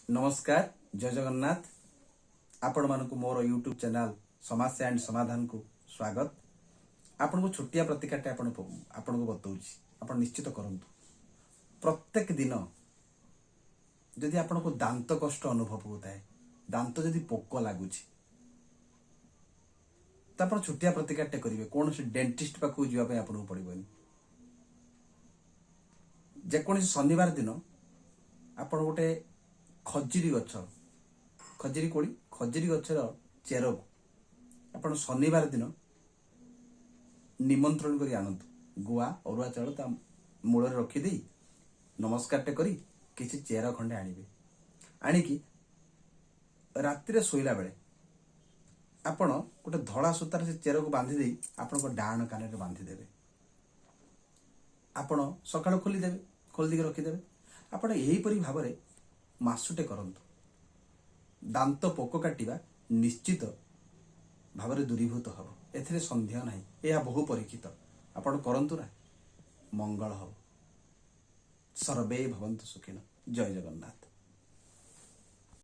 ନମସ୍କାର, ଜୟ ଜଗନ୍ନାଥ। ଆପଣମାନଙ୍କୁ ମୋର ୟୁଟ୍ୟୁବ୍ ଚ୍ୟାନେଲ୍ ସମସ୍ୟା ଆଣ୍ଡ ସମାଧାନକୁ ସ୍ୱାଗତ। ଆପଣଙ୍କୁ ଛୋଟିଆ ପ୍ରତିକାରଟେ ଆପଣଙ୍କୁ ବତଉଛି, ଆପଣ ନିଶ୍ଚିତ କରନ୍ତୁ। ପ୍ରତ୍ୟେକ ଦିନ ଯଦି ଆପଣଙ୍କୁ ଦାନ୍ତ କଷ୍ଟ ଅନୁଭବ ହେଉଥାଏ, ଦାନ୍ତ ଯଦି ପୋକ ଲାଗୁଛି, ତ ଆପଣ ଛୋଟିଆ ପ୍ରତିକାରଟେ କରିବେ। କୌଣସି ଡେଣ୍ଟିଷ୍ଟ ପାଖକୁ ଯିବା ପାଇଁ ଆପଣଙ୍କୁ ପଡ଼ିବନି। ଯେକୌଣସି ଶନିବାର ଦିନ ଆପଣ ଗୋଟେ ଖଜିରି ଗଛ, ଖଜିରି କୋଳି, ଖଜିରି ଗଛର ଚେରକୁ ଆପଣ ଶନିବାର ଦିନ ନିମନ୍ତ୍ରଣ କରି ଆଣନ୍ତୁ। ଗୁଆ, ଅରୁଆ ଚାଉଳ ତା ମୂଳରେ ରଖିଦେଇ ନମସ୍କାରଟେ କରି କିଛି ଚେର ଖଣ୍ଡେ ଆଣିବେ। ଆଣିକି ରାତିରେ ଶୋଇଲା ବେଳେ ଆପଣ ଗୋଟେ ଧଳା ସୂତାରେ ସେ ଚେରକୁ ବାନ୍ଧି ଦେଇ ଆପଣଙ୍କ ଡାହାଣ କାନରେ ବାନ୍ଧିଦେବେ। ଆପଣ ସକାଳୁ ଖୋଲିଦେବେ, ଖୋଲି ଦେଇକି ରଖିଦେବେ। ଆପଣ ଏହିପରି ଭାବରେ ମାସଟେ କରନ୍ତୁ। ଦାନ୍ତ ପୋକ କାଟିବା ନିଶ୍ଚିତ ଭାବରେ ଦୂରୀଭୂତ ହେବ, ଏଥିରେ ସନ୍ଦେହ ନାହିଁ। ଏହା ବହୁ ପରୀକ୍ଷିତ। ଆପଣ କରନ୍ତୁ ନା, ମଙ୍ଗଳ ହେବ। ସର୍ବେ ଭବନ୍ତୁ ସୁଖିନ। ଜୟ ଜଗନ୍ନାଥ।